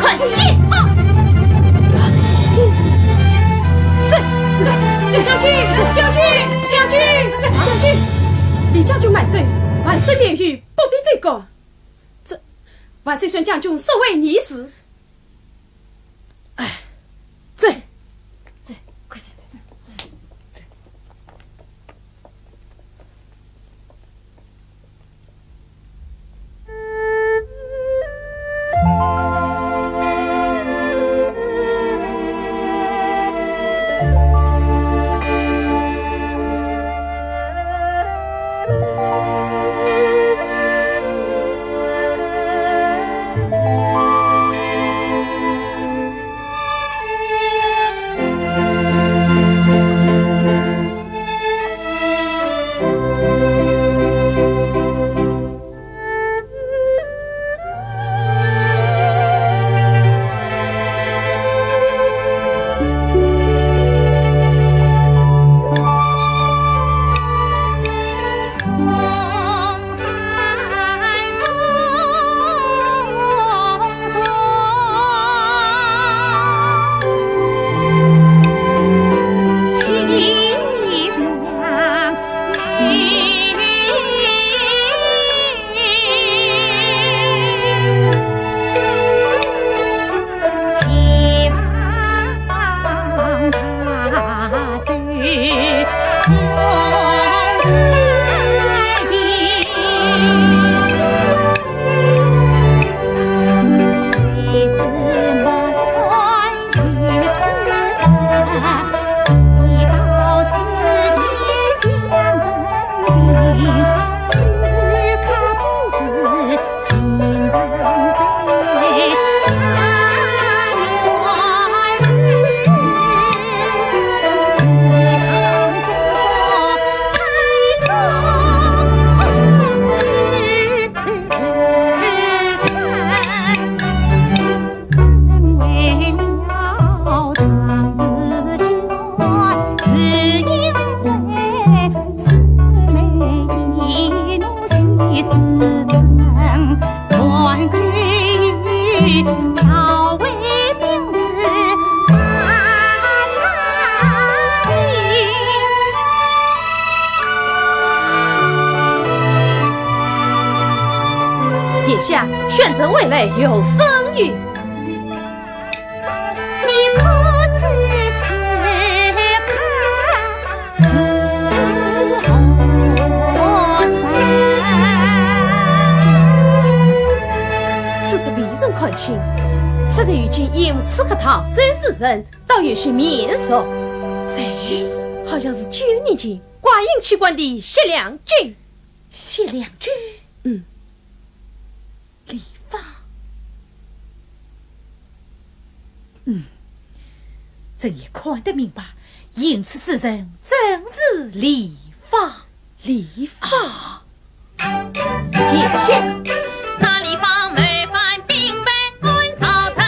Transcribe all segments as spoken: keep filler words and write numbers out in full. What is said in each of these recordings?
看剑！啊！李将军，将军，将军，将军，将军，李将军慢走，万岁免礼，不必追赶。这，万岁宣将军速回鄢市。哎，走。走，快点，走，走。殿下，选择未来有生育。 这个未曾看清，实在有件衣服刺客逃走之人，倒有些面熟。谁？好像是九年前挂印弃官的谢良君。谢良君？嗯。 李芳。嗯，朕也看得明白，行刺之人正是李芳。李芳？啊。殿下。那李芳模范兵备安道等，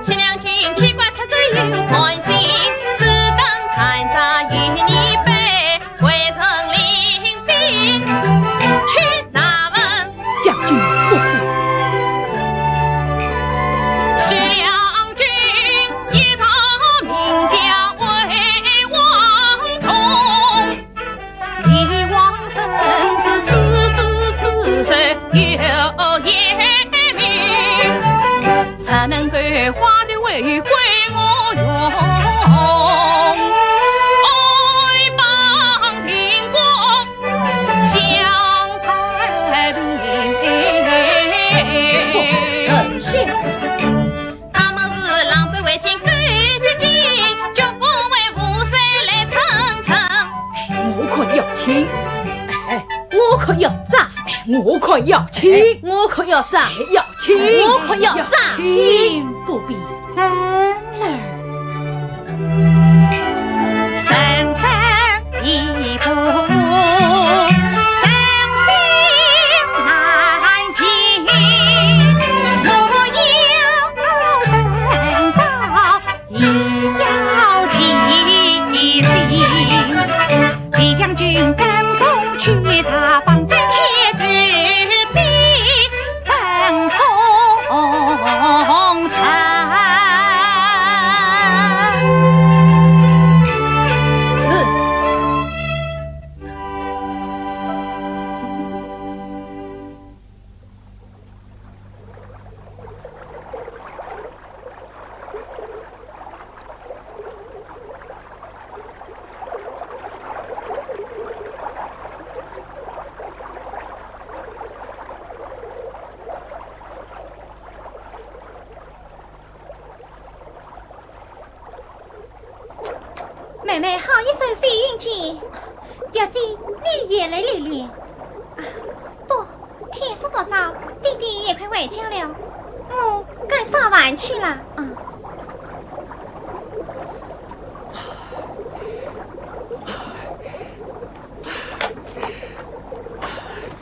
谢良君弃官出走有官心，此等残渣与你背， 未曾领兵，去哪门？将军不可。谢良君一朝名将魏王忠，李王孙是世子之后有贤名，谁能够花的为归我用？爱邦定国， 相太平。臣妾。他们是狼狈为奸狗之心，绝不为无罪来称臣。我看要轻。哎，我看要斩。哎，我看要轻。哎，我看要斩。要轻。我看要斩。轻，不比 斩了。三三一步，三心难尽，我要人道，也要其心。 李将军跟踪去查访，真切之必本通查。是。 妹妹好一手飞云剑，表姐你也来练练。啊，不，天色不早，爹爹也快回家了，我该烧饭去了。嗯。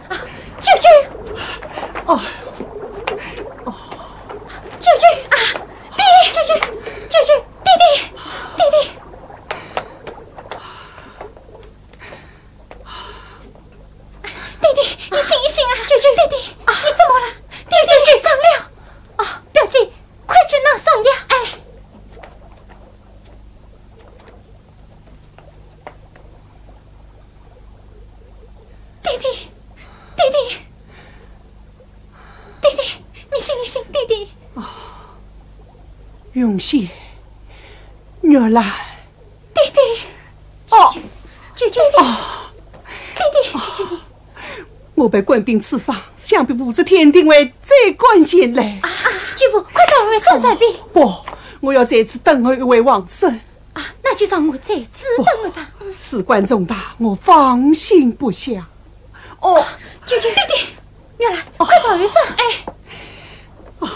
啊，舅舅！啊，啊，舅舅啊！ 爹，舅舅，舅舅，爹爹，爹爹。爹爹，你醒一醒啊！舅舅，爹爹，你怎么了？爹爹受伤了。啊，表姐，快去拿伤药。哎。 爹爹，爹爹，爹爹，你醒一醒，爹爹。啊，云溪，玉兰。爹爹。哦。舅舅，舅舅，爹爹。哦。爹爹，舅舅你。我被官兵刺伤，想必武则天定会追赶前来。啊，舅父，快到后山再禀。不，我要在此等候一位王孙。 啊，那就让我在此等候吧。不，事关重大，我放心不下。哦。舅舅，爹爹，玉兰，哦。快上楼上。哎。哦。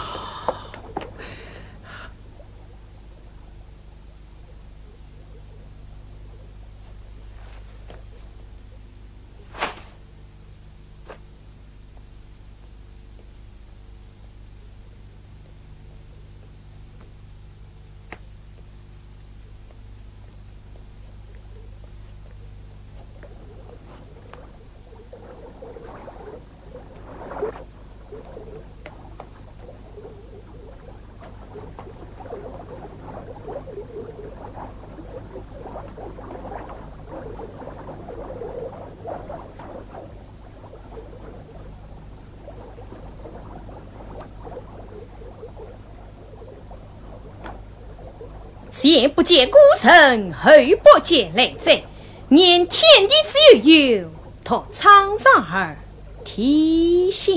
前不见古人，后不见来者，念天地之悠悠，独怆然而涕下。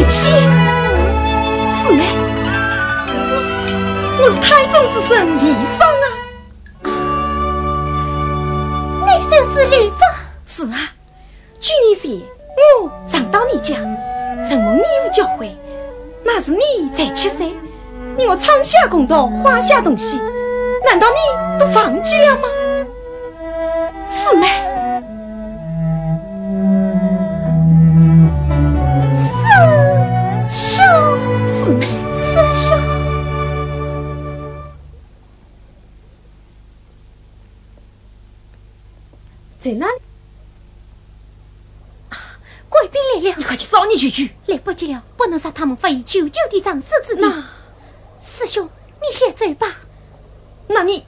仙姑，四妹，我，我是太宗之孙李芳啊。你就是李芳？是啊，几年前我常到你家，承蒙你父教诲，那时你才七岁，你我闯下公道，画下东西，难道你都忘记了吗？ 四妹。师兄。四妹。师兄。在哪里？啊，官兵来了。你快去找你舅舅。来不及了，不能让他们发现舅舅的藏身之地。那，师兄，你先走吧。那你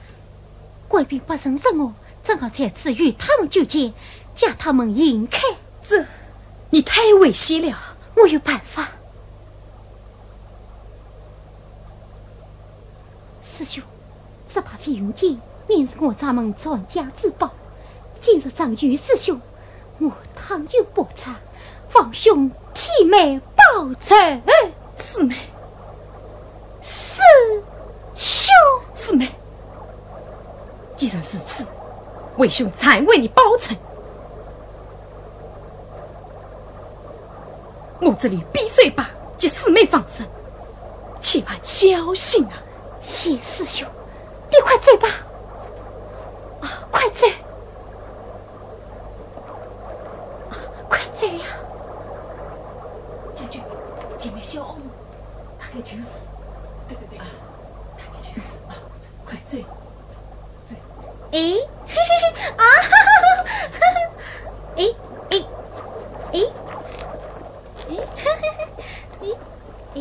官兵不认识我，正好在此与他们决战，将他们引开。这，你太危险了。我有办法。师兄，这把飞云剑原是我家门传家之宝，今日仗有师兄，我倘有不测，望兄替妹报仇。四妹。 师兄。四妹，既然如此，为兄暂为你报仇。我这里匕首把给四妹防身，千万小心啊！谢师兄，你快走吧。啊，快走！ 快走呀！将军，前面小屋，大概就是。对对对，啊，大概就是。啊，走走走。哎，嘿嘿嘿，啊，哈哈哈哈，哎哎哎哎，哎，嘿嘿嘿，哎哎。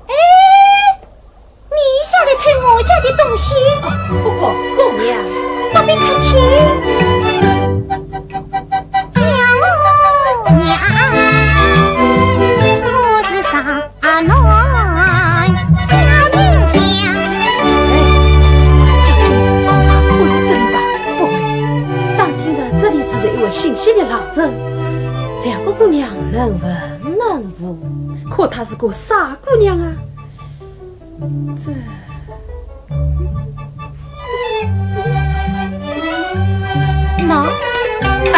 哎，你下来偷我家的东西？哦，不过，姑娘，不必客气。叫我娘，我是啥？ 啊，喏，小林香。哎，将军，恐怕不是这里吧？不会，打听的这里住着一位姓谢的老人，两个姑娘能文能武，可她是个傻姑娘啊。这 喏，哎。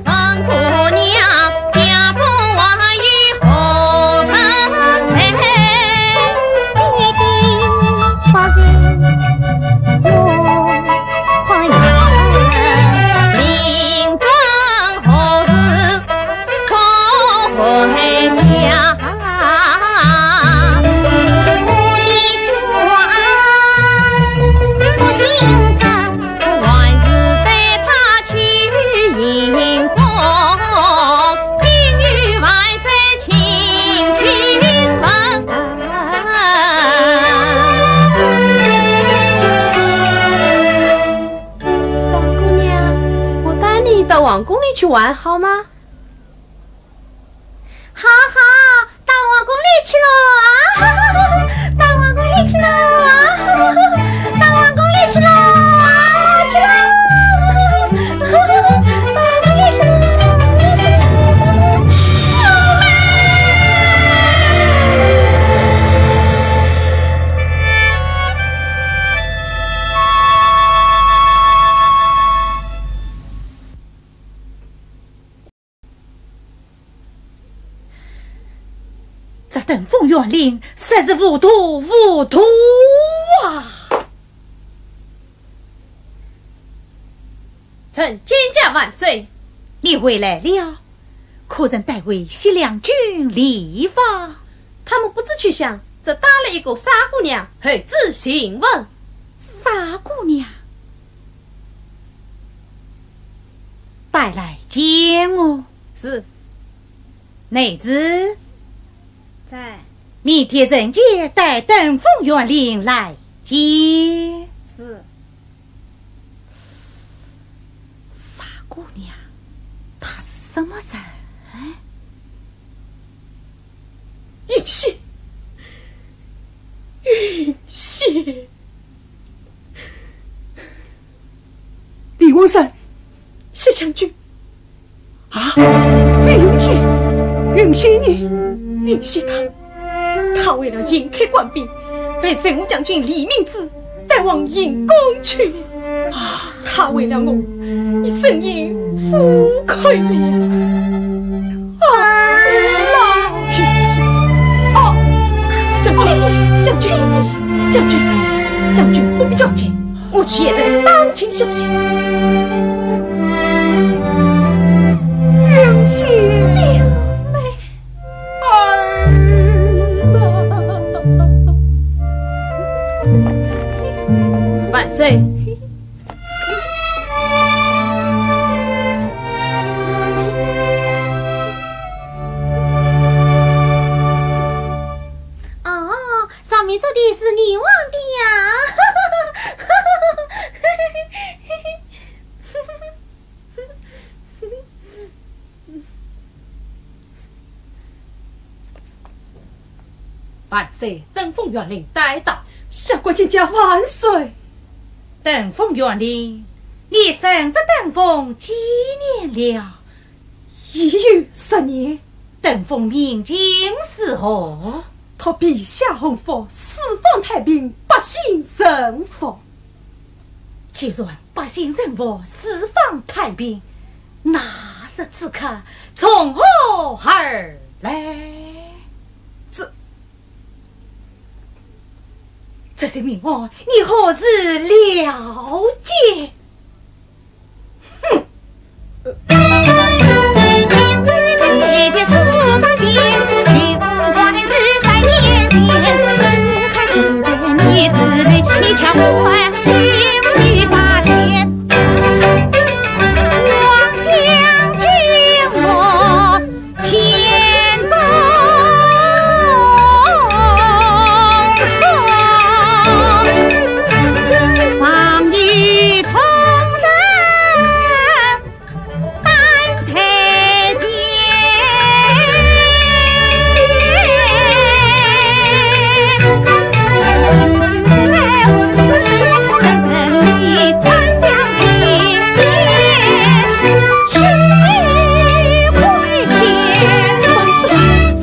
问姑娘，家中还有何人在？不是我，可有名正何事？ 可回家。我的说不姓曾，还是得他去行宫，今日万岁请亲问。傻姑娘，我带你到皇宫里去玩好吗？ 好好，到皇宫里去喽啊！到皇宫里去喽啊！到皇宫里去喽啊！去喽！到皇宫里去喽！这登封县令实是糊涂糊涂啊！臣见驾万岁。你回来了，可曾带回西凉军礼发？他们不知去向，只带了一个傻姑娘，后旨行文。傻姑娘？ 带来见我。是。内侍。在。明天人前带登封县令来见。是。傻姑娘，她是什么人？云溪，云溪。将军。啊？费云杰，云杰呢？云杰他，他为了引开官兵，被任武将军李明志带往营中去了。啊，他为了我，已生命无愧了。啊，老云杰。哦，将军，将军，将军，将军，不必着急。 我去也在当庭休息。云溪表妹，儿啊！万岁！哦， 上面说的是你忘的呀。万岁，登封县令带到。下官见驾万岁。登封县令，你升职登封几年了？ 已有十年。登封民情如何？托陛下洪福，四方太平，百姓顺服。既然百姓顺服，四方太平，那是此刻从何而来？这，这些命案，你何时了结？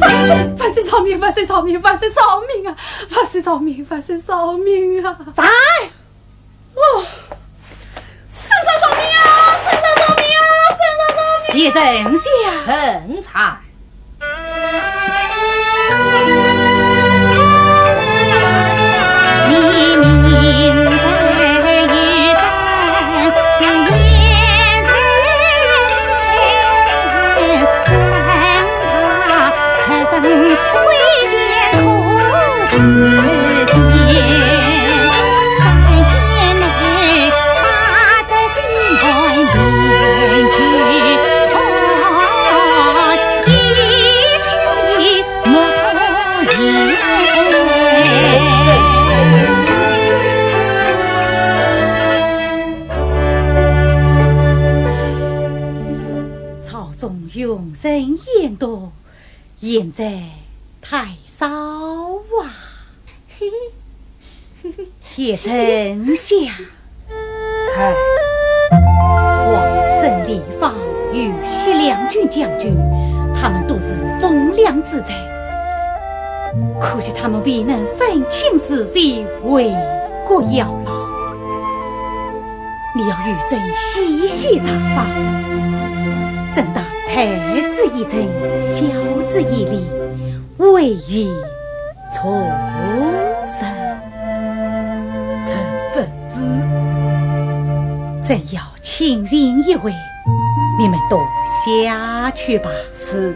万岁，万岁，万岁饶命，万岁饶命，万岁饶命啊！万岁饶命，万岁饶命啊！在。 哦，圣上饶命啊！圣上饶命啊！圣上饶命！殿下。臣在。朝中用人言多， 贤侄太少啊。贤侄想。在。王孙李芳与西凉军将军，他们都是栋梁之才，可惜他们未能分清是非，为国效劳。 你要与朕细细查访，朕当太子以正，孝子以礼，委以重任。臣遵旨。朕要亲临一会，你们都下去吧。是。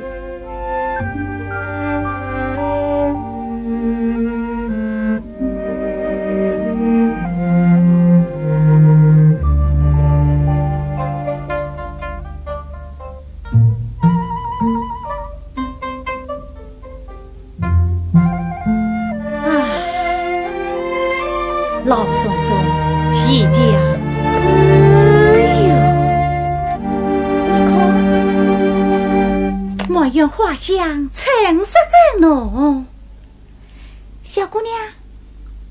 唉，老祖宗即将自由。你看，满园花香，春色正浓。 小姑娘，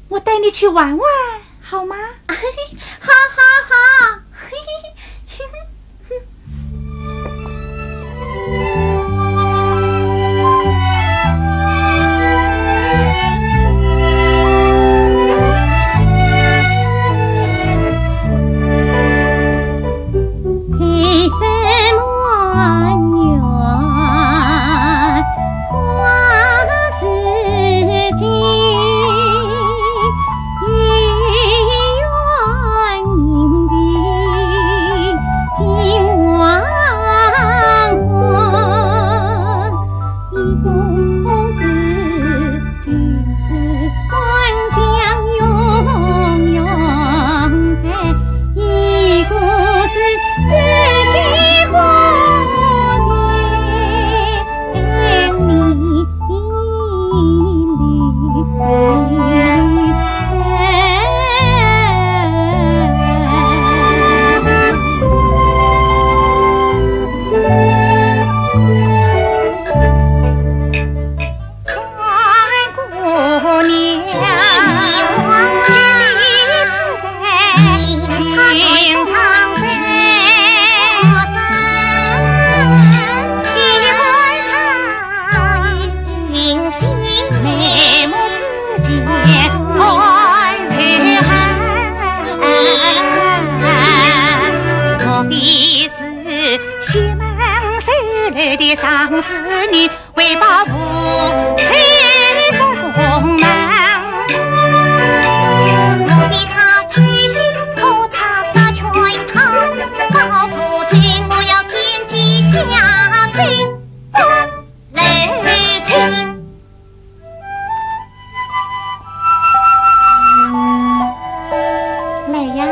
我带你去玩玩，好吗？好，好，好。来呀。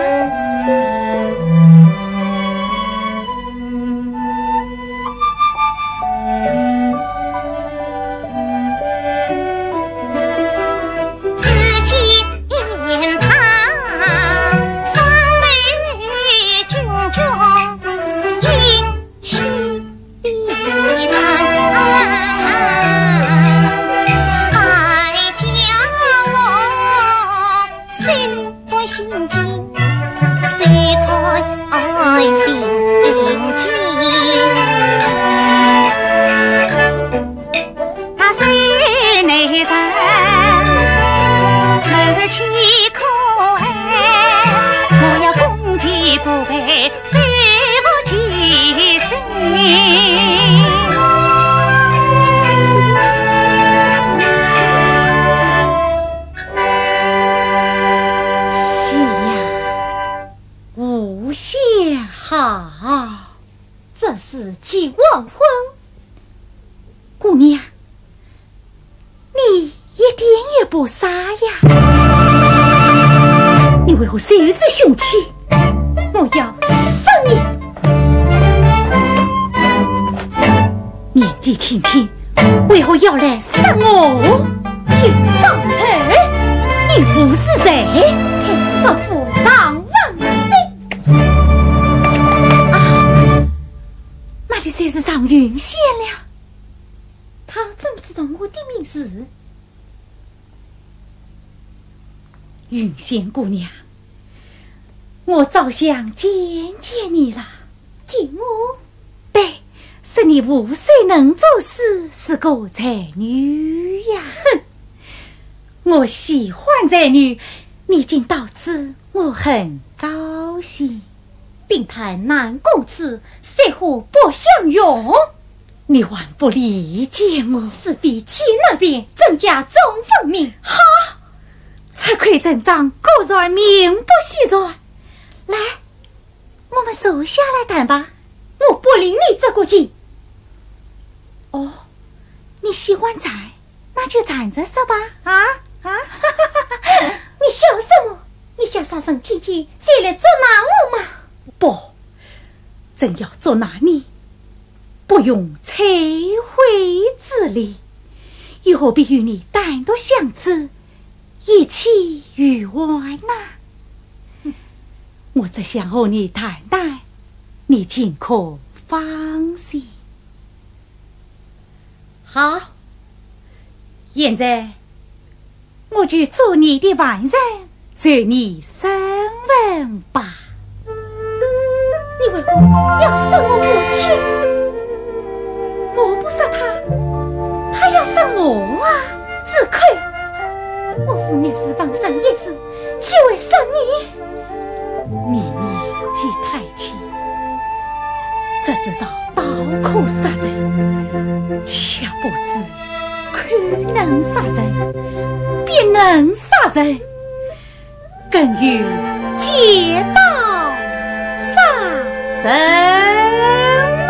他怎么知道我的名字？云仙姑娘，我早想见见你了。见我？对，说你无师能作诗，是个才女呀。哼，我喜欢才女，你竟到此，我很高兴。冰潭难共此，水火不相容。你还不理解我？是非其难辨，真假总分明。哈！赤口成章，果然名不虚传。来，我们坐下来谈吧。我不领你这个情。哦，你喜欢才，那就站着说吧。啊？啊？你笑什么？你想杀人灭迹，再来捉拿我吗？不，真要捉拿你，不用拆毁之礼，又何必与你单独相处，一起游玩呢？我只想和你谈谈，你尽可放心。好，现在我就做你的犯人，受你审问吧。你为何要杀我母亲？我不杀她，她要杀我啊！住口！我父乃是王孙一子，岂会杀你？你年纪太轻，只知道刀可杀人，却不知 口能杀人，笔能杀人，更有借刀杀人呐！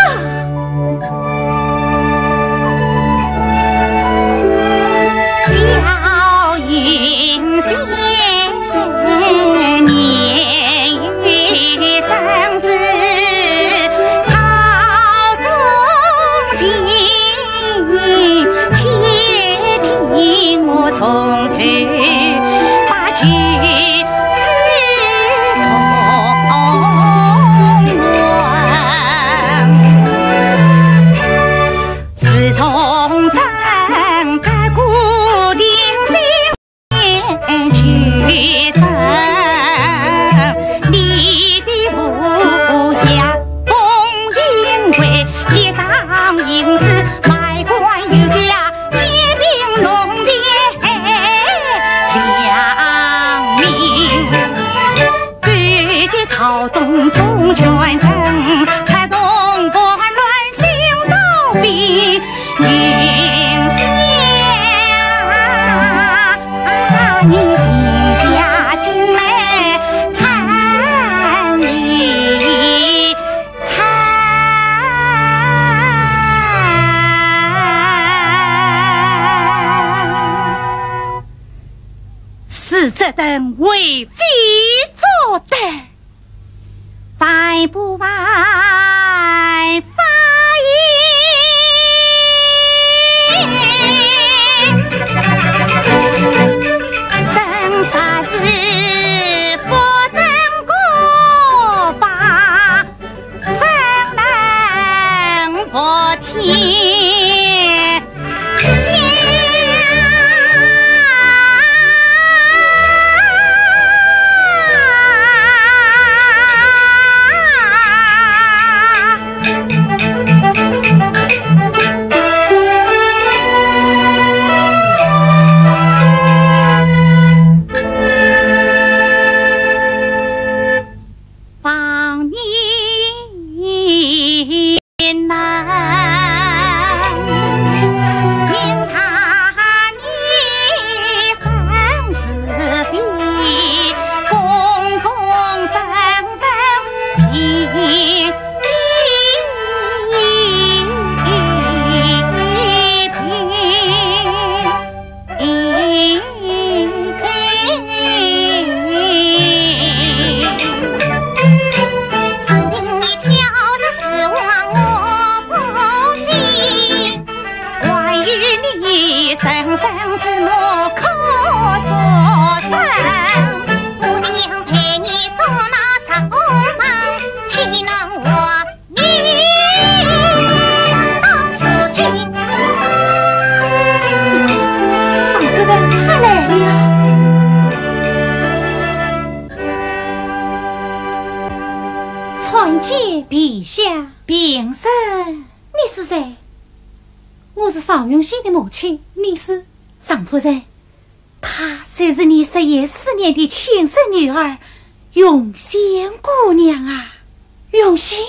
是这等为非作歹，万不犯法也。真实是不正国法，怎能服天下？ 参见陛下。平身。你是谁？我是常云仙的母亲。你是？常夫人，她就是你日夜思念的亲生女儿，云仙姑娘啊。云仙？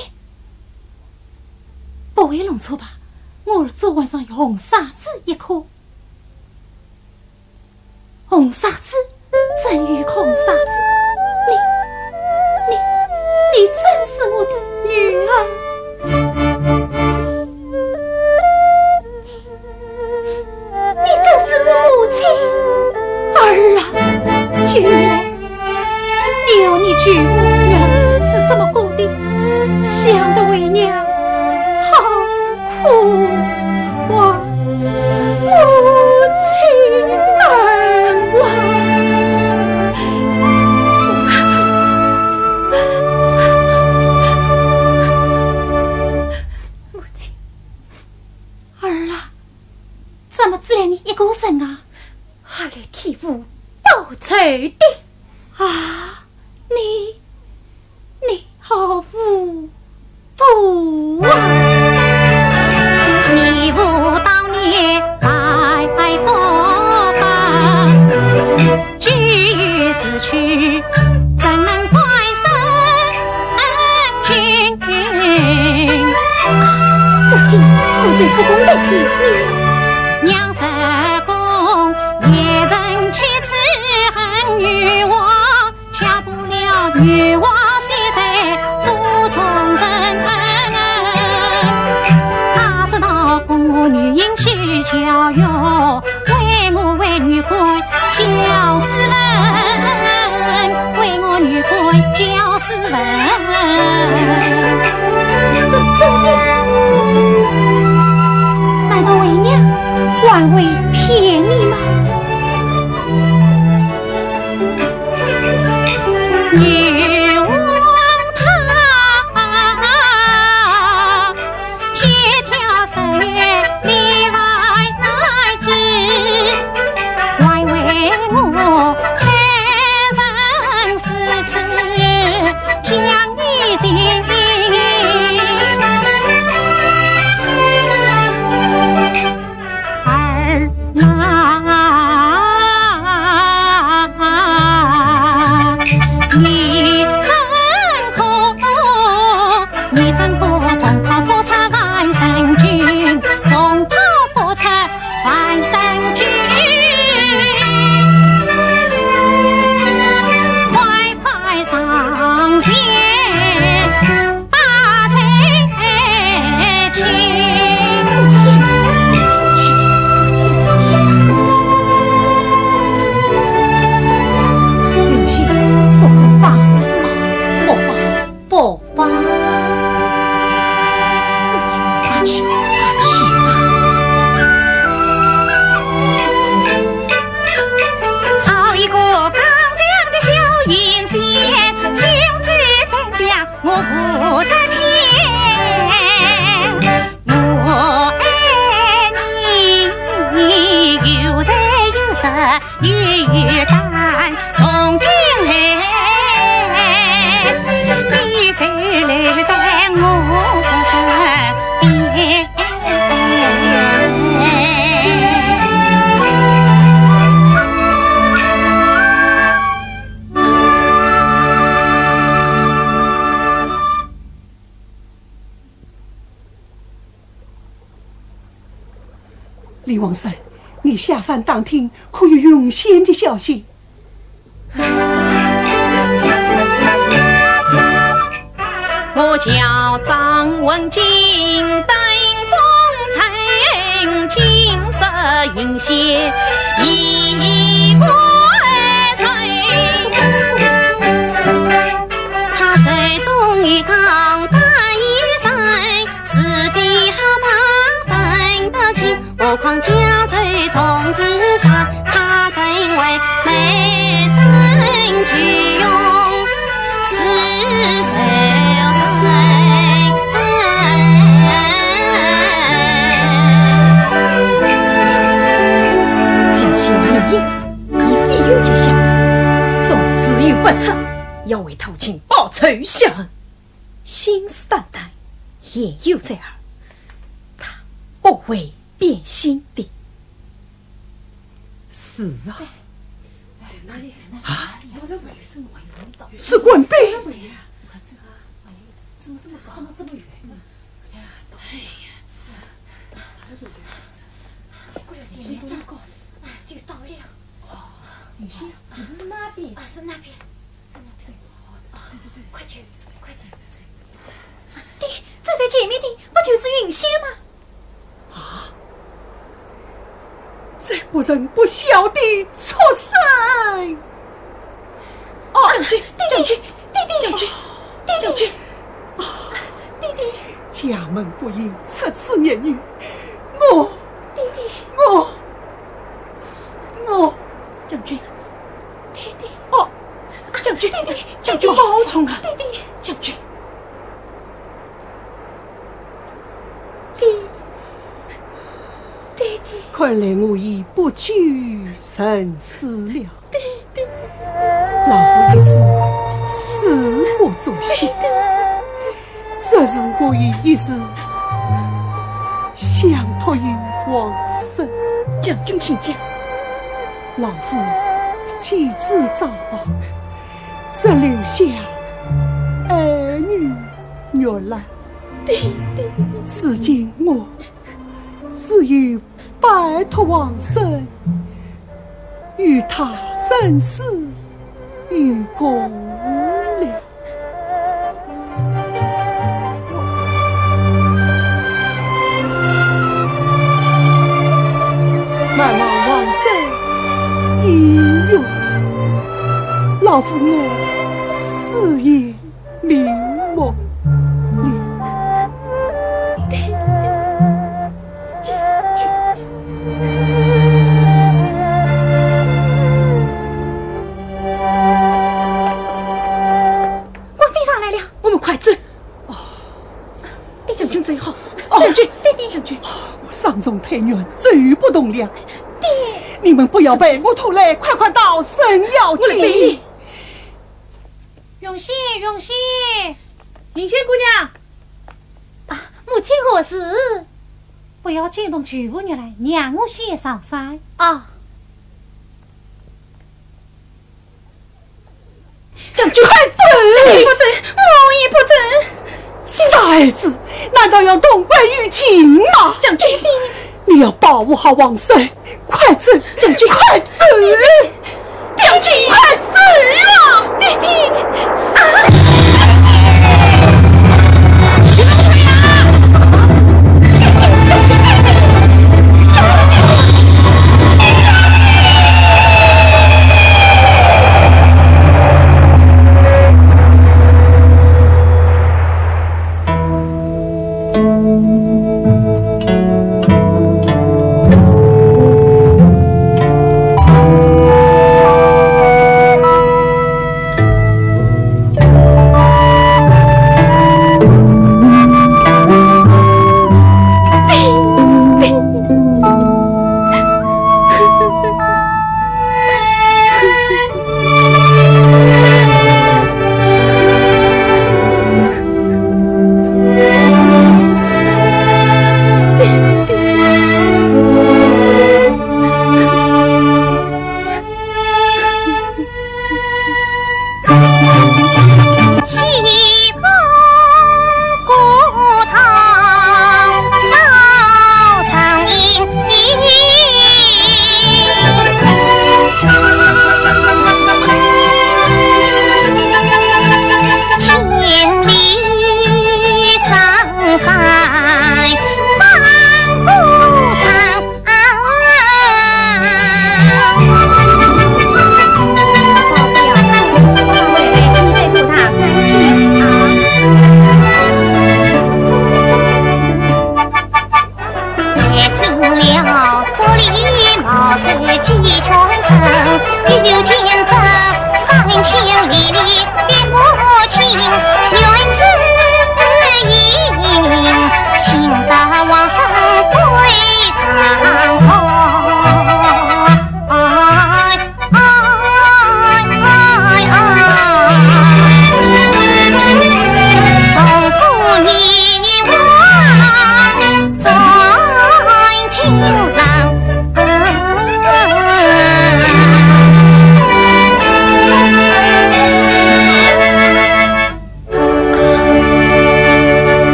不会弄错吧？我耳朵还上有红纱子一颗。 红纱子，真有个红纱子，你，你，你真是我的女儿。你，你真是我母亲。儿啊，救命啊！ 你要你救我，原来是这么苦的，想得为娘好苦啊，母亲儿啊！母亲，儿啊，怎么只留你一个人啊？ 还来替父报仇的。啊，你，你好糊涂啊！你无道，你白白过分，既已死去，怎能怪生君？啊，母亲，父亲不敢代替你。娘是 公也曾七次恨女王，嫁不了女王，死在府中人。他是道公，我女英雄教育，为我为女官教斯文，为我女官教斯文。这是真的？难道为娘 还会骗你吗？女王她千挑十选，你万难知，还为我害人四次，将你心儿啊，你王生，你下山打听可有云仙的消息？我叫张文金，登封城，听说云仙已归。他手中一缸担一山，是非好歹分得清。 何况家族总资产，他怎会美人去用是愁哉。云仙有一子，你非有其下子，纵使有不测，也为他亲报仇雪恨，信誓旦旦，言犹在耳，他不会 变心的。是啊。啊？是官兵。怎么这么高？怎么这么远？哎呀，是啊。哎呀，就到了。哦，云仙，是不是那边？啊，是那边。 走，走，走，走，快去，快去。爹，走在前面的，不就是云仙吗？啊！这不仁不孝的畜生！啊！将军，将军，爹爹，将军，爹爹，将军！爹爹，家门不幸，出此孽女，我，爹爹，我，我，将军，爹爹。哦， 将军，爹爹，将军保重啊！爹爹，将军。爹，爹爹。看来我已不久人世了。爹爹。老夫一世，死不足惜。爹爹。 这是我有一事，相托于王生。将军请讲。老夫妻子早亡，只留下儿女月兰。爹爹。如今我只有拜托王生，与他生死与共了。 望王生应允，老夫我死也瞑目了。将军。官兵上来了。我们快走。哦，将军走好。哦，将军，爹爹。将军。哦，我伤重腿软，走不动了。爹。你们不要被我拖累，快快逃生要紧。我来背你。云仙，云仙。云仙姑娘。啊，母亲何事？不要惊动救护员来，让我先上山。啊。 将军，快走！将军，不走，我也不走。傻孩子，难道要同归于尽吗？将军，你要保护好王生，快走！将军，快走！将军，快走啊！爹爹，啊！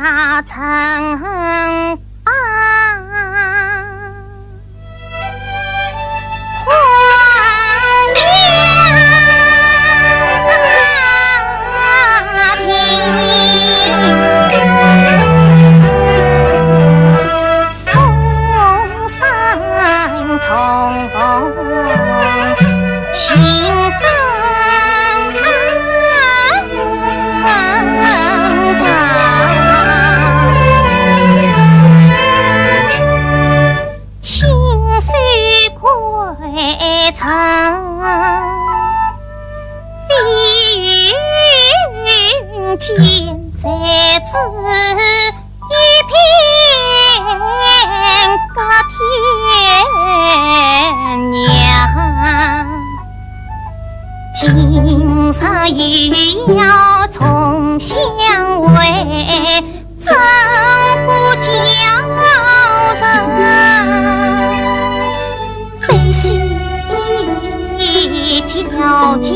城邦荒凉亭，松山重逢。 今日又要重相会，怎不叫人悲喜交加？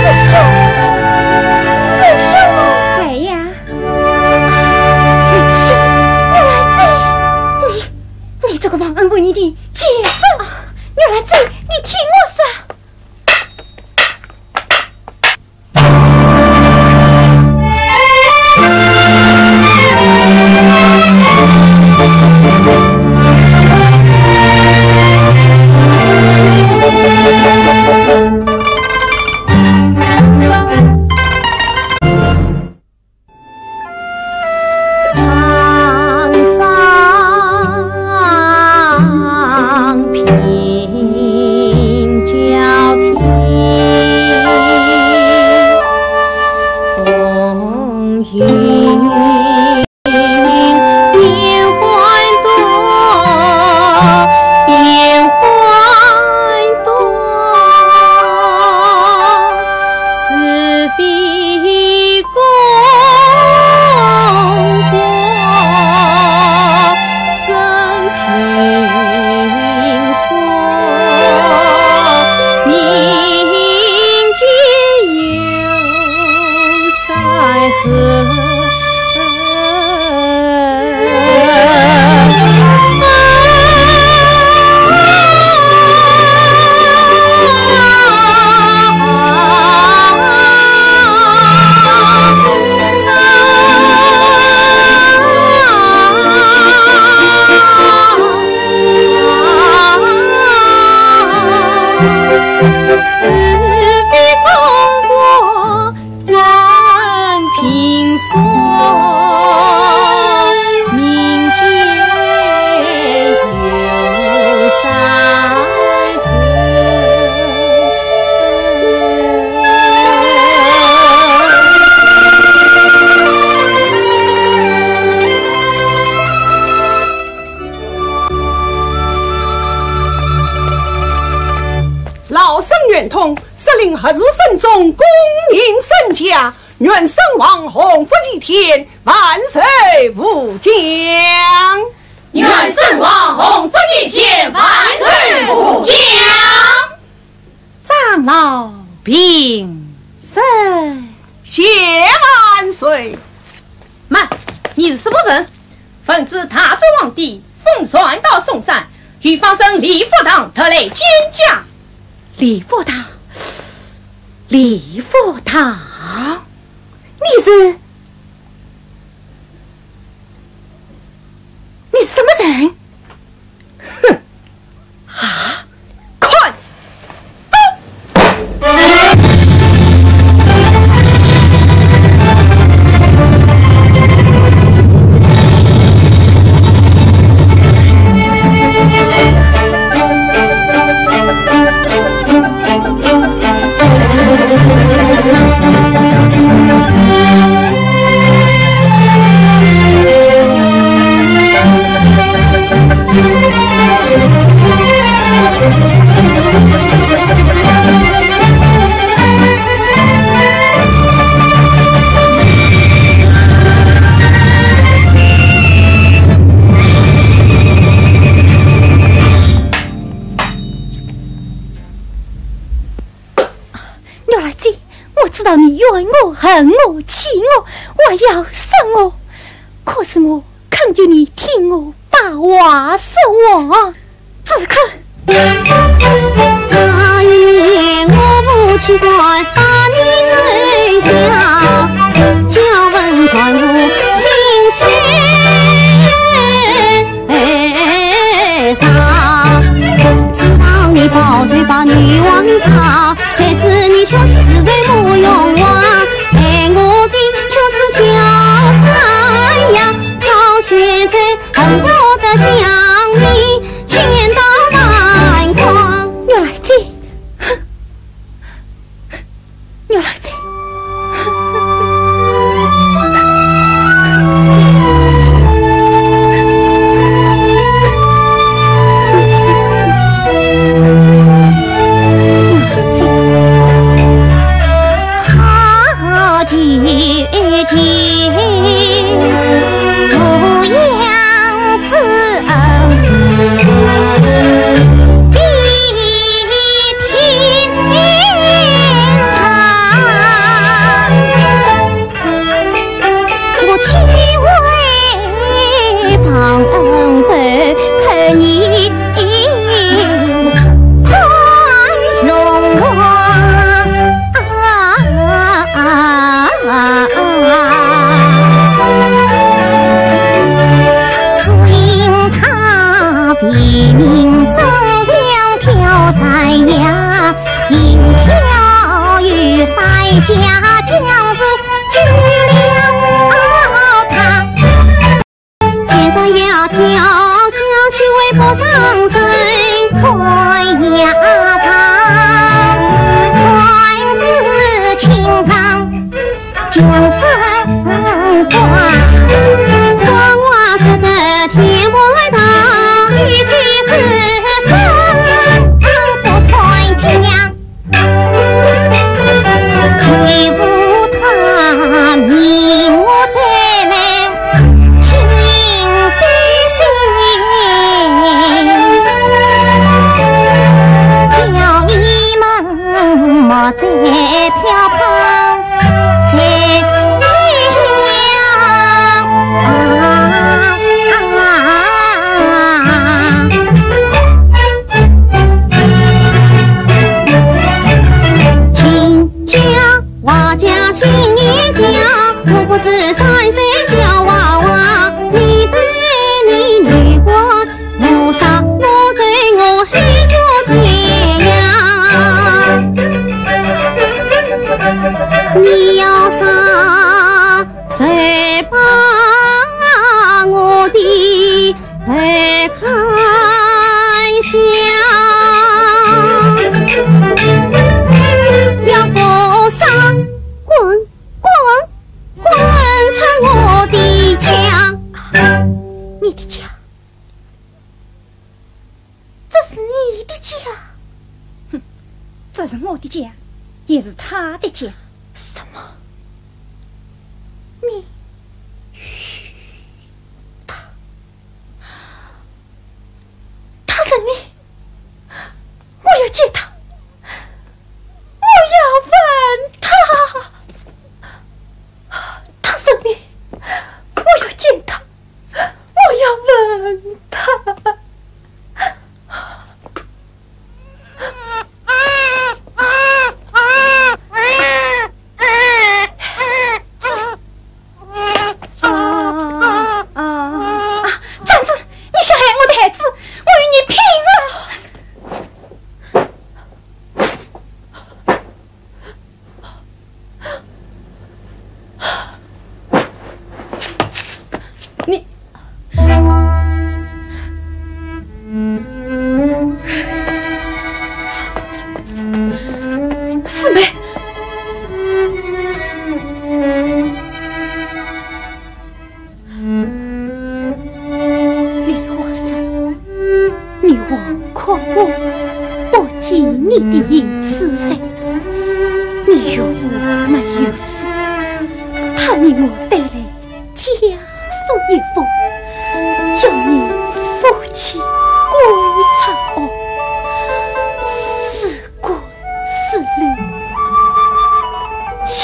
师兄，师兄。谁呀？ 是，我来追。你，你这个忘恩负义的贱人！啊，我来追，你听我说。 老身圆通，率领合寺僧众恭迎圣驾，愿圣王洪福齐天，万寿无疆。愿圣王洪福齐天，万寿无疆。长老平身。谢万岁。慢，你是什么人？ 闻知大周皇帝封禅到嵩山，御方僧李福堂特来见驾。李福堂，李福堂，你是，你是什么人？哼！ 啊，快！爱我、恨我、气我，还要杀我，可是我恳求你听我把话说完。 只肯。答应我，我岂敢把你收下，叫问在我心上。知道你报仇把女王杀，谁知你却是自作无用啊！爱我的却是挑山羊，挑选最恨我的将你 千刀万剐。玉兰姐，玉兰姐。好聚集 抚养之恩，比天堂。我岂为忘恩负义，宽容我？ 啊，只因他为民争强挑山羊，引巧与山下将士救了他。 千山羊跳下去为不伤身，断崖上断子清汤，江山断。黄花说得天外道，句句是真，不传家。 欺负他，命我得来，请得信，叫你们莫再漂泊在外。 亲家，我家新年家，我不是三岁小娃娃，你对你女官，我杀我罪，我黑着天呀。你要杀，谁把我的 来看一下，要不杀，滚，滚，滚出我的家！你的家？这是你的家？哼，这是我的家，也是他的家。什么？你……他…… 他是你，我要见他，我要问他。他是你，我要见他，我要问他。 啊，啊，啊，张子，你想害我的孩子，我与你拼了！你，四妹。李皇上，女皇看我不起你的仁慈心，你岳父没有死，他命我带来 家书一封，叫你夫妻归朝。事关事累，请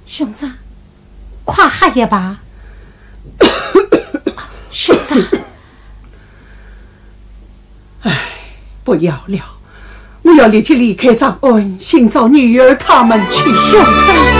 兄长，快喝一杯。兄长，唉，不要了，我要立即离开长安，寻找女儿他们去。兄长。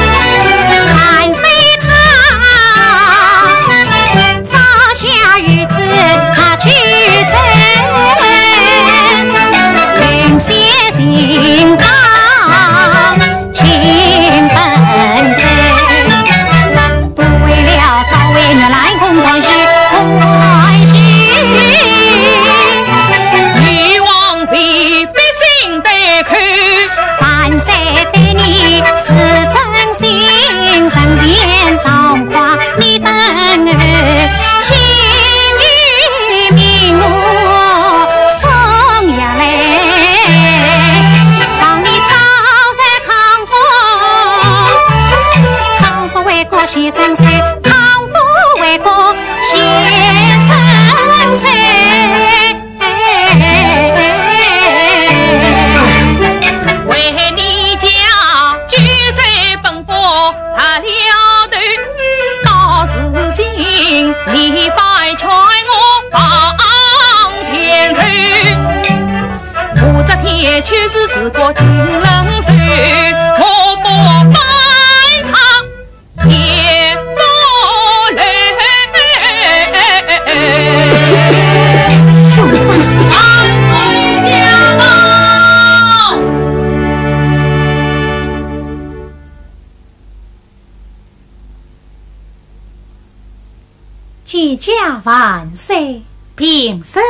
谢驾万岁。平身。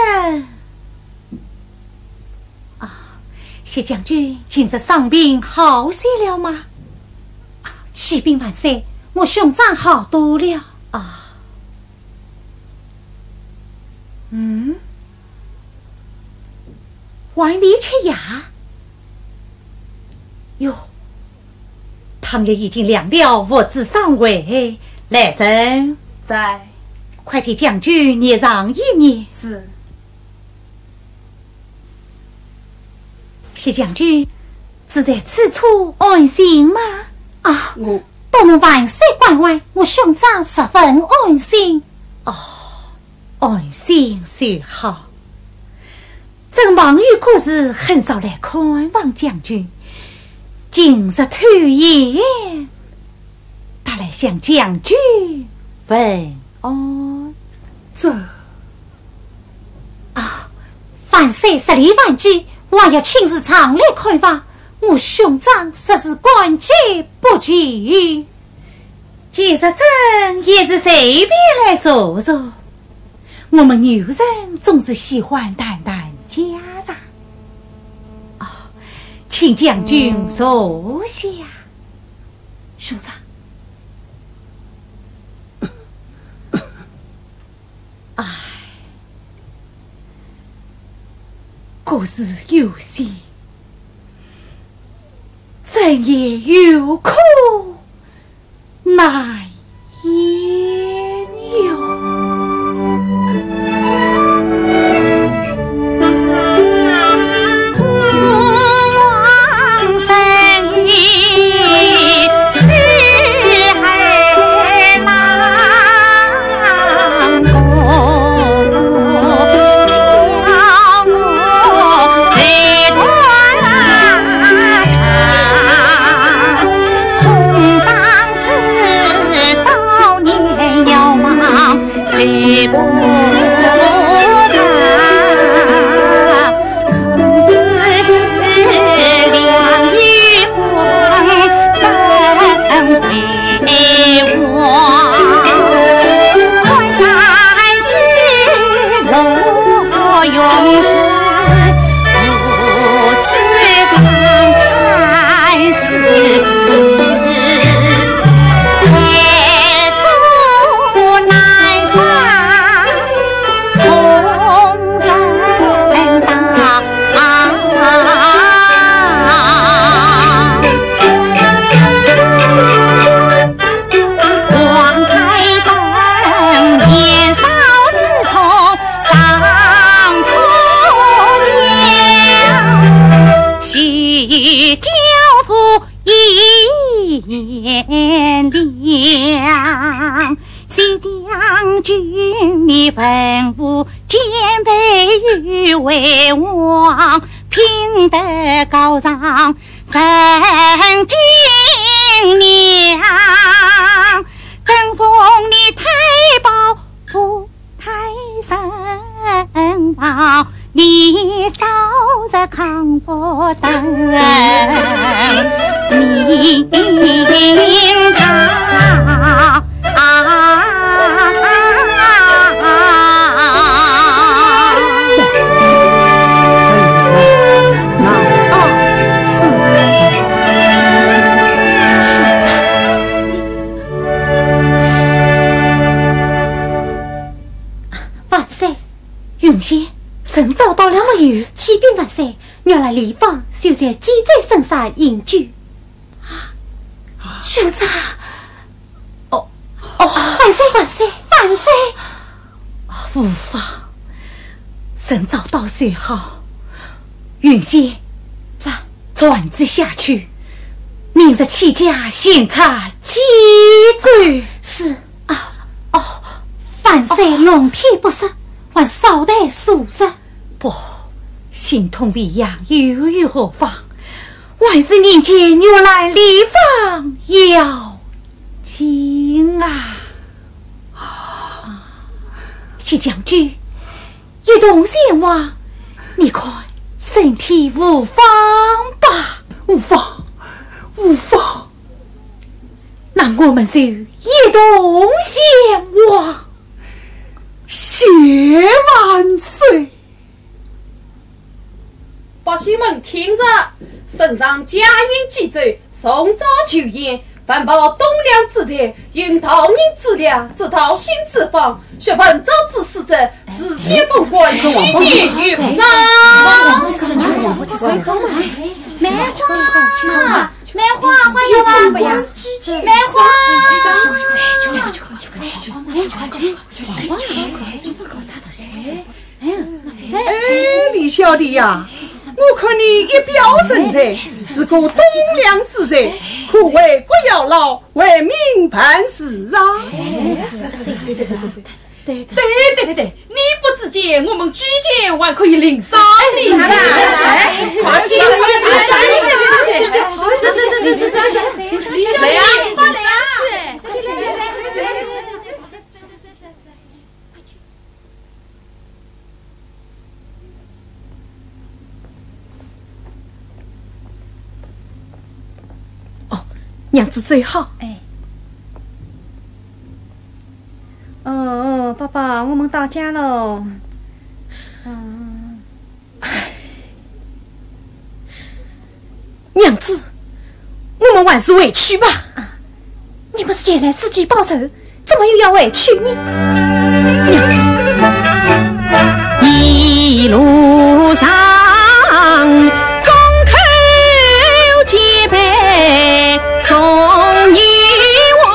啊，谢将军，今日伤病好些了吗？啊，启禀万岁，我兄长好多了。啊。嗯？ 还未吃药？哟，汤药已经凉了，勿知伤胃。来人。在。快替将军热上一热。是。谢将军，住在此处安心吗？啊，我……多蒙万岁关怀，我兄长十分安心。哦， 安心就好。朕忙于国事，很少来看望将军。今日偷闲，特来向将军问安。这……啊，万岁日理万机，还要亲自常来看望，我兄长实是感激不尽。 其实朕也是随便来坐坐，我们女人总是喜欢谈谈家常。哦，请将军坐下。兄长。唉，国事有些，朕也有苦 难言哟。良。西将军，你文武兼备与为王，品德高尚人敬仰，朕封你太保 府太守，你早日康复登明堂。万岁， 云仙，人找到了没有？启禀万岁，原来李芳就在济州深山隐居。啊，兄长。哦，哦，万岁，万岁，万岁！无妨，人找到最好。云仙，这，传旨下去，明日起驾巡查冀州。是。 啊，哦，万岁龙体不适，还稍待数日。不，心痛未养，又有何妨？万岁，人间，原来李芳要紧啊！啊，谢将军，一同前往，你看身体无妨吧？无妨，无妨。 那我们就一同前往。谢万岁。百姓们听着，圣上驾临冀州，重召旧宴，万保栋梁之才，用道人之力，制造新之方， 说文章之师者，自见封官，举荐有赏。梅花，梅花，欢迎啊！梅花。哎，李小弟呀，我看你一表人才，是个栋梁之才，可为国效劳，为民办事啊。 对对对对对，你不举荐，我们举荐还可以领赏的。哎，快去，快去，快去，快去，快去，快去，快去，快去，快去，快去，快去，快去，快去，快去，快去，快去。哦，娘子走好。哎。哦，爸爸，我们到家喽。嗯。唉。 娘子，我们还是回去吧。啊，你不是前来伺机报仇，怎么又要回去呢？娘子。一路上，众口皆碑送你往，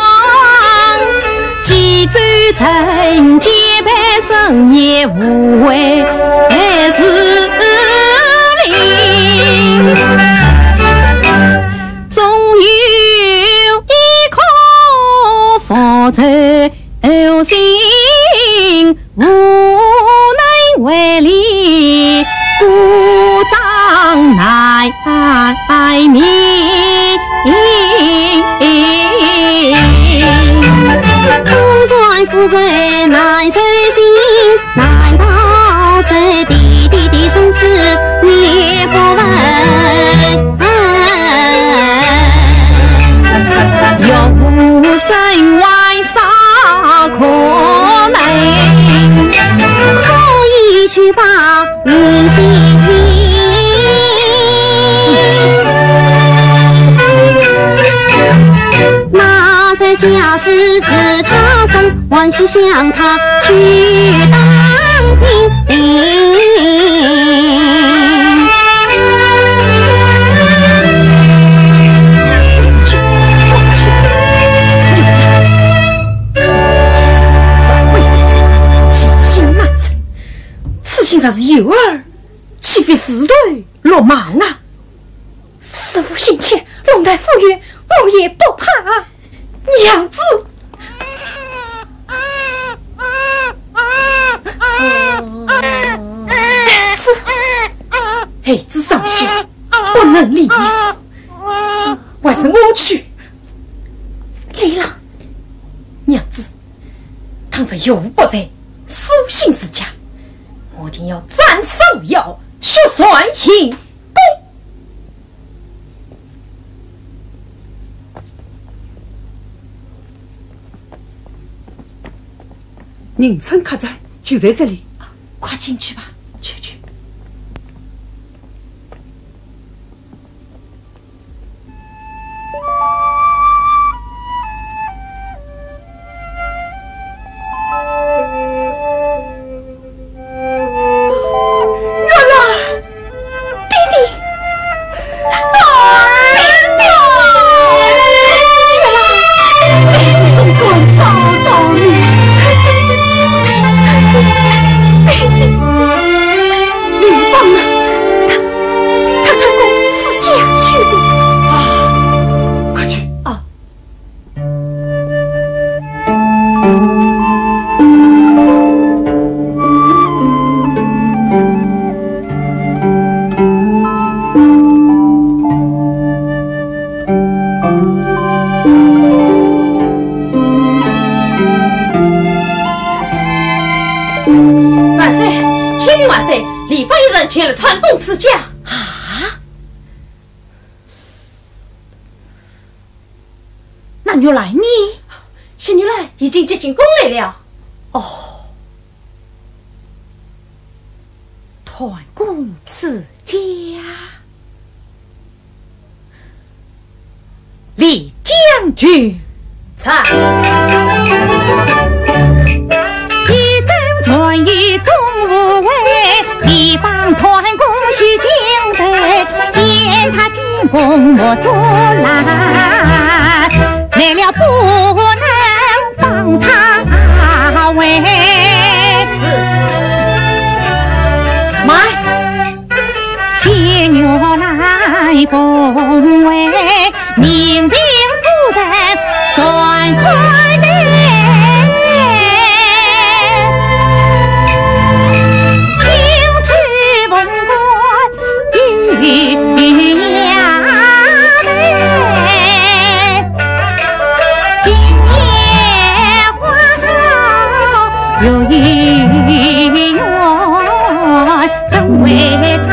冀州城建 百姓也无畏是令。总有一颗复仇心，无奈为哩故障难免。 夫人夫人难受心，难道是爹爹的生死你不问？有生还少可能，可以去吧。 那日家事是他送，还需向他去打听。此情若是有儿，岂非自投 落网啊！师父心切，龙潭虎穴，我也不怕。娘能理你，还是我去。李郎，娘子，倘若岳父不在，苏醒自家，我定要斩首要，血溅行宫。迎春客栈就在这里。快进去吧。去，去。 月儿，爹爹，啊，爹爹，月儿，爹爹总算找到你。爹爹，李芳呢？她，她到公子家去了。啊，快去。啊。 万岁，启禀万岁，李芳一人前来探公子家。啊？那玉兰呢？谢玉兰已经接进宫来了。哦，探公子家。 李将军。在。一阵传语总无味，李芳探公须进来，见他进宫莫阻拦，来了不能放他回。是。慢。 谢玉兰恭维，命令夫人传快来，请旨文官与衙门。今夜花好月圆，怎为他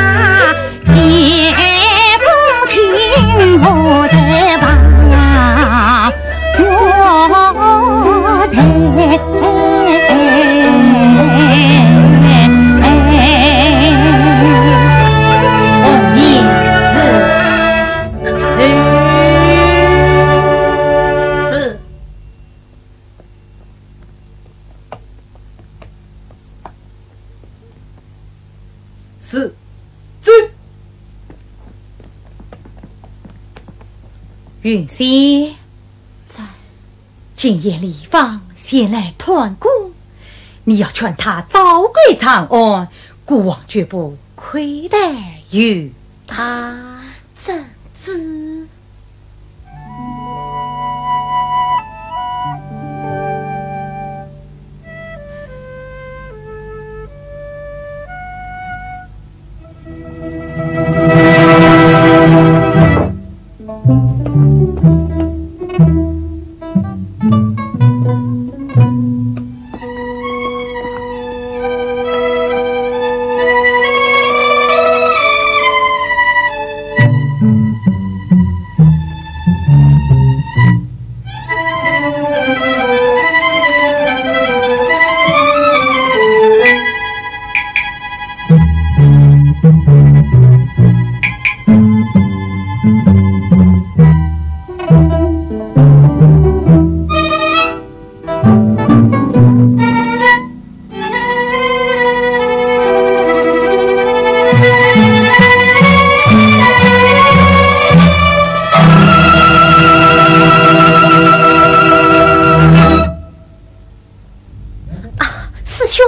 是，是。云仙。在。今夜李芳前来探宫，你要劝他早归长安，孤王绝不亏待于他。遵旨。 啊，师兄，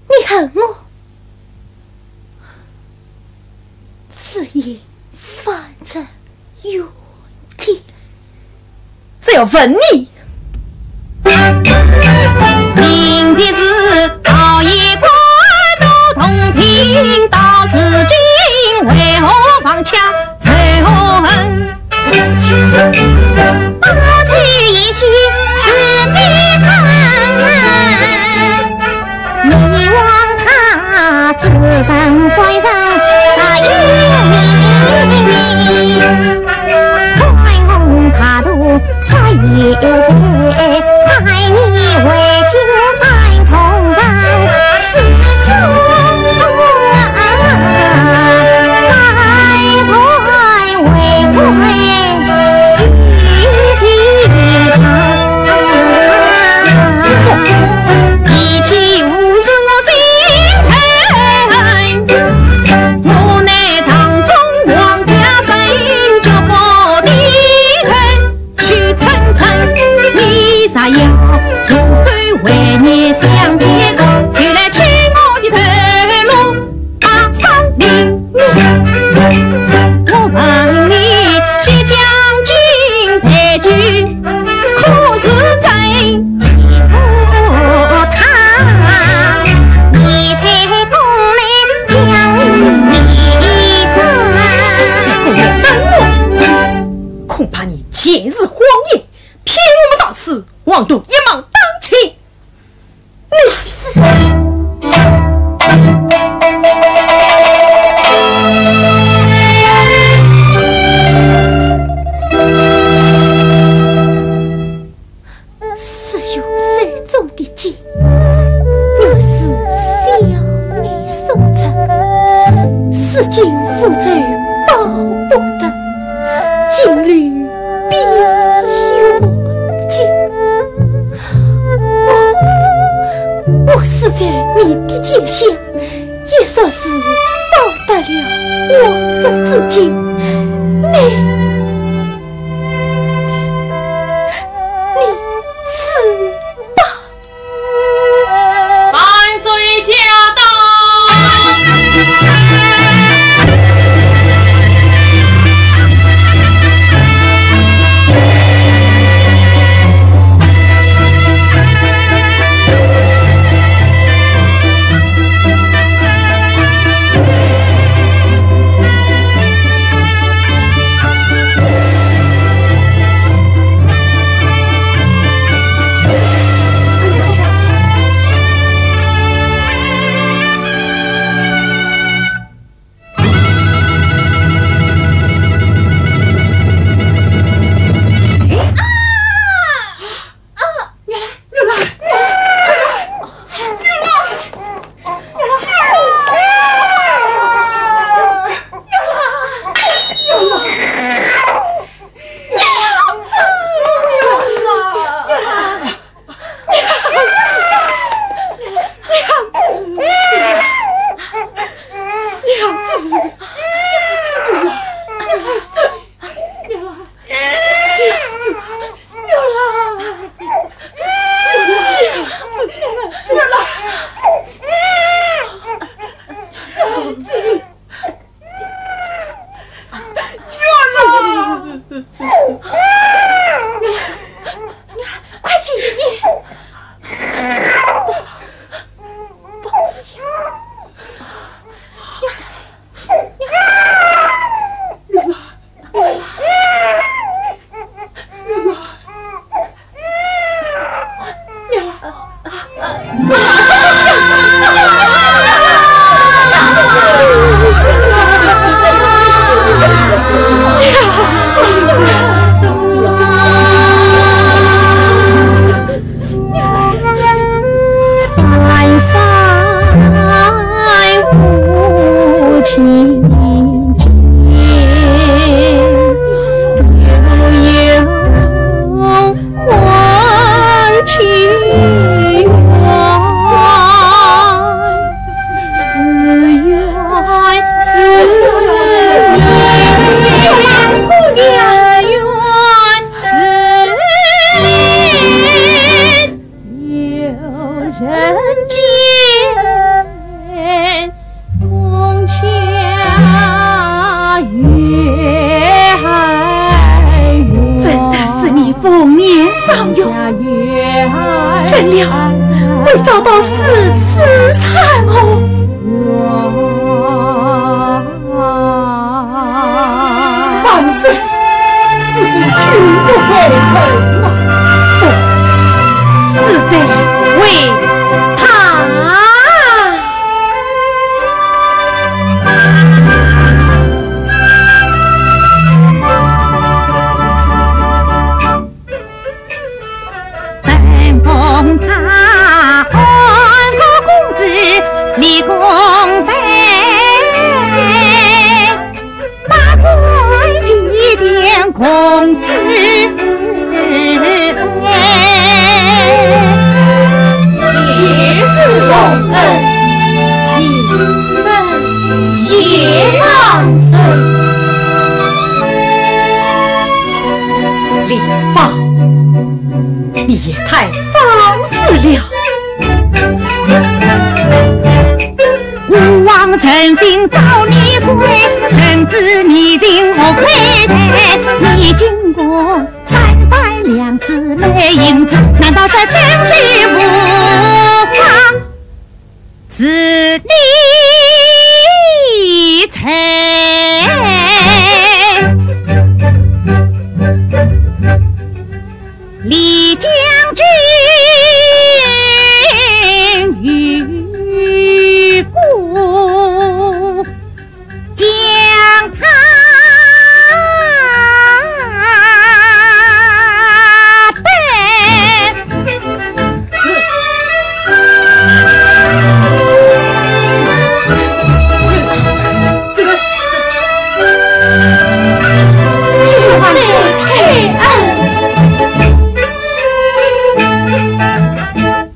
你恨我？ 只因方才遇见。只要问你。明的是道一官都同听，道是君恐怕你尽是谎言，骗我们到此，王都一网打尽。 师兄手中的剑，原是小女所赠，世间无罪保不得，金律碧玉剑。我，我死在你的剑下，也算是报答了往日之情。你，你去吧。 万岁驾到！快起来！真的是你凤年少有，怎料会遭到如此惨祸。君不为臣啊。不，死者为他。谢主隆恩，平身谢王孙。李芳，你也太放肆了。 李将军有故，将他带。 这个，这个，这个万岁开恩。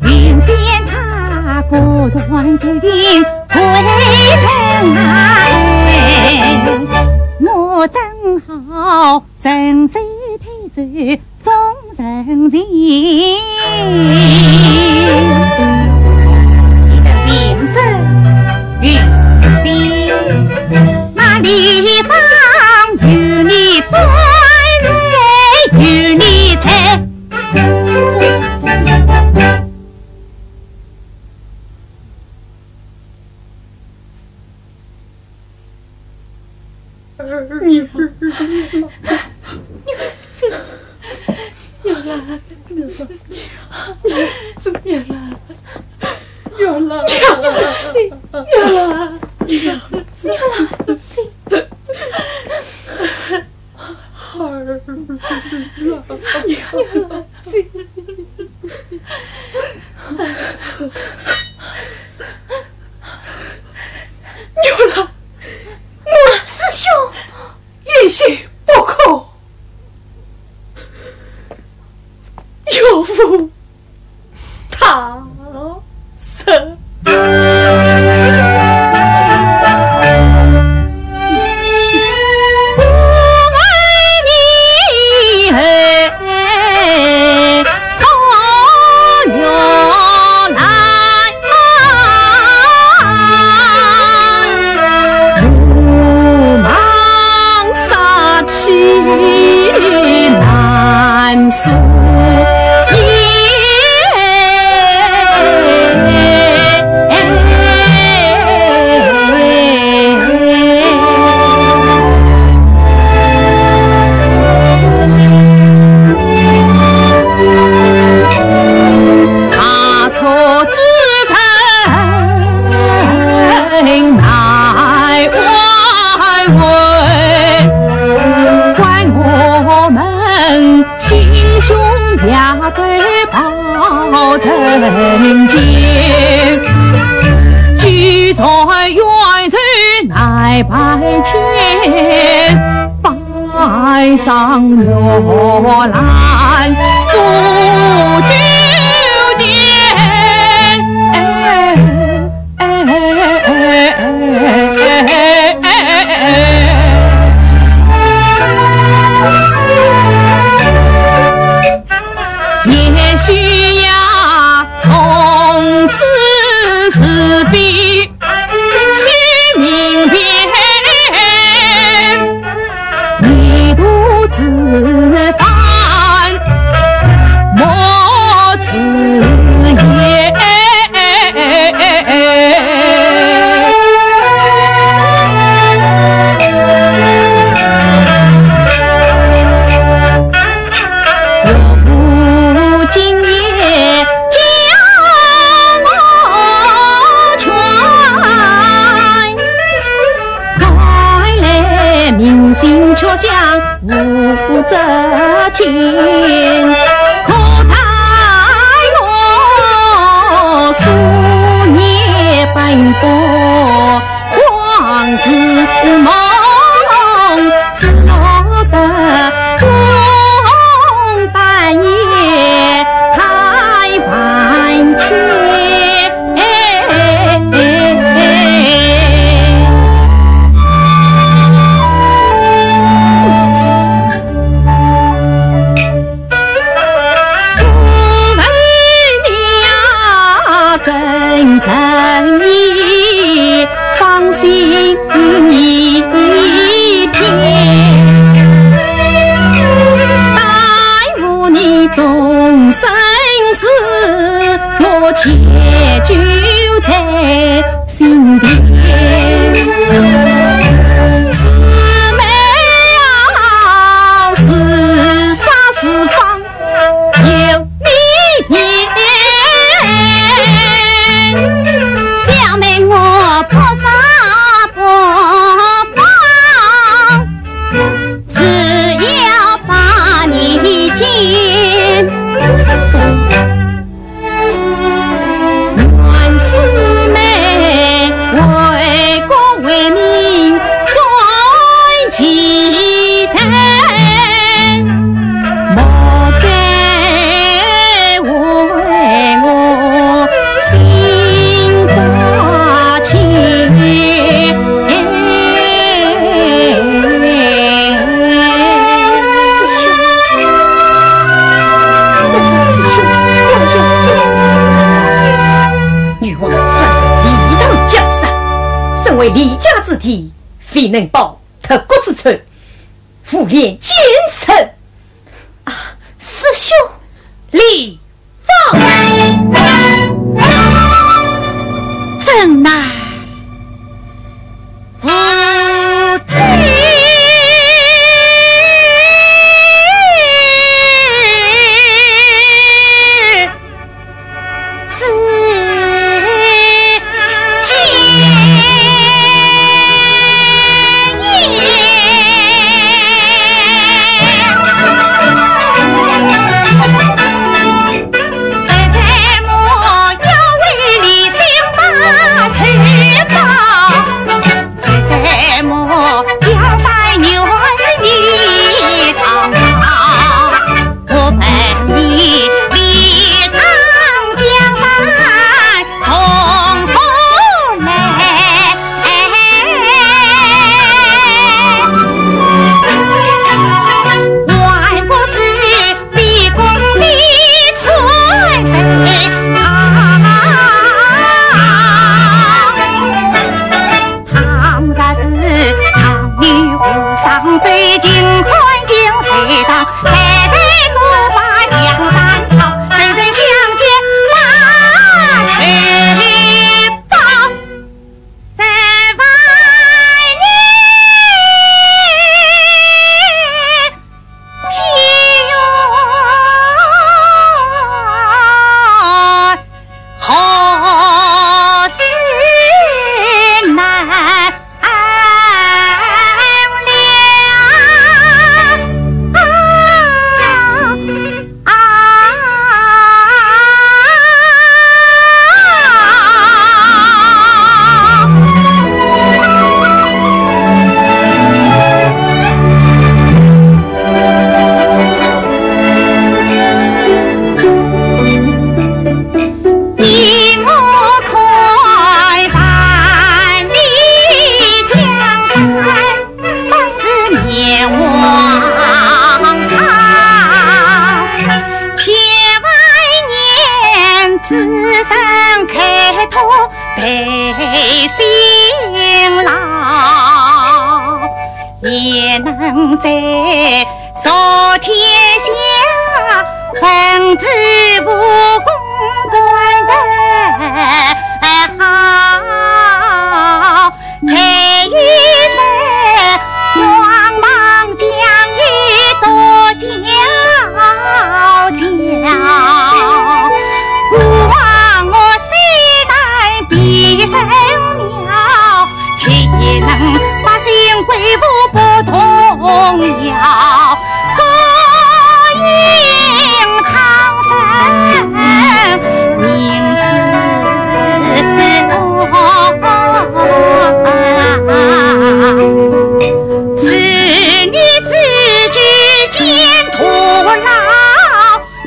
云仙她果然决定回城来，我正好顺手推舟 送人情。你的名声云仙，那李芳有你本来有你在。 牛郎，我师兄，也许不可。岳父他 也许呀，从此是非须明辨，你独自担，莫自小妹，我不杀不放，是要把你奸。女王出李唐江山，身为李家子弟，非能报特国之仇， 无脸见人。啊，师兄。李芳。真乃无知。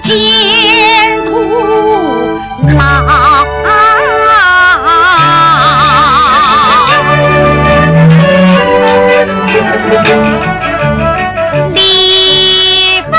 前途老。李芳。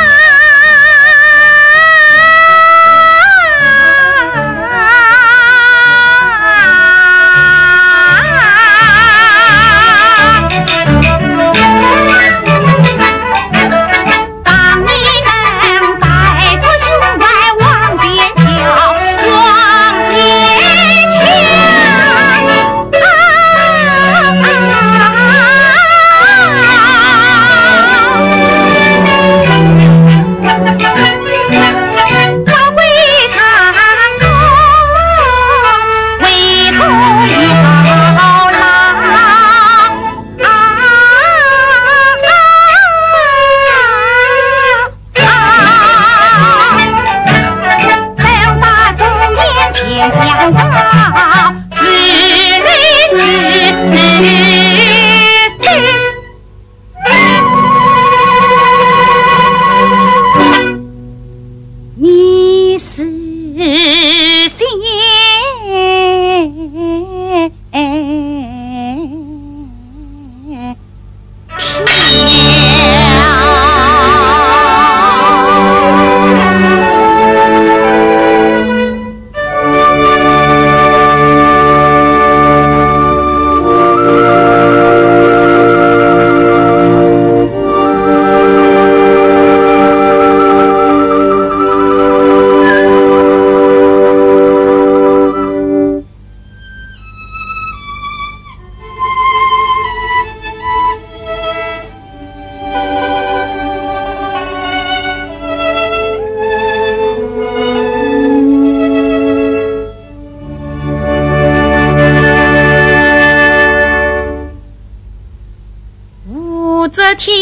武则天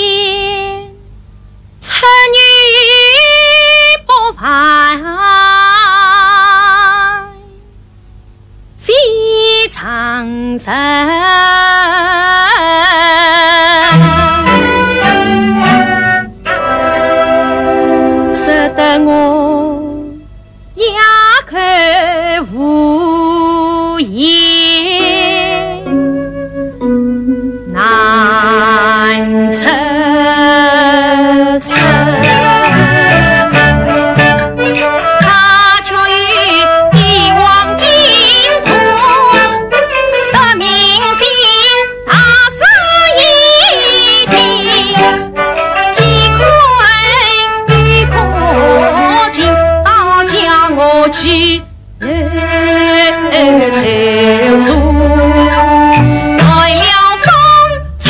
出女不凡，非常人，使得我 哑口无言，难出声。他却与帝王金童得民心，大赦一定。 几块玉可金，倒叫我去受罪，断了风尘，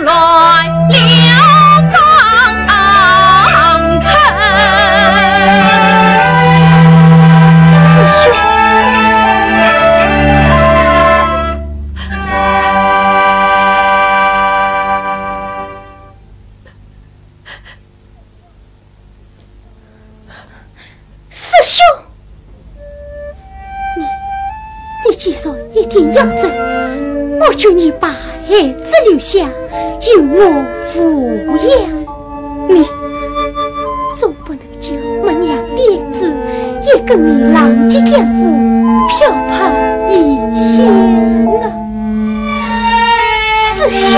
乱了方寸。师兄。 师兄，你，你既然一定要走，我求你把孩子留下，由我抚养。你总不能 叫没娘的子一个人浪迹江湖，漂泊异乡啊！师兄，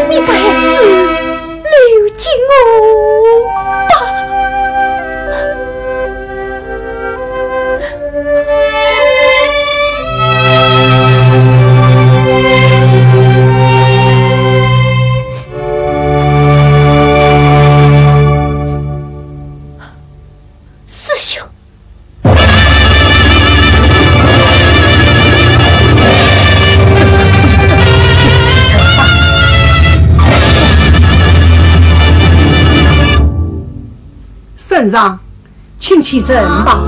你把孩子留给我吧。 师兄。 圣上，请起身吧。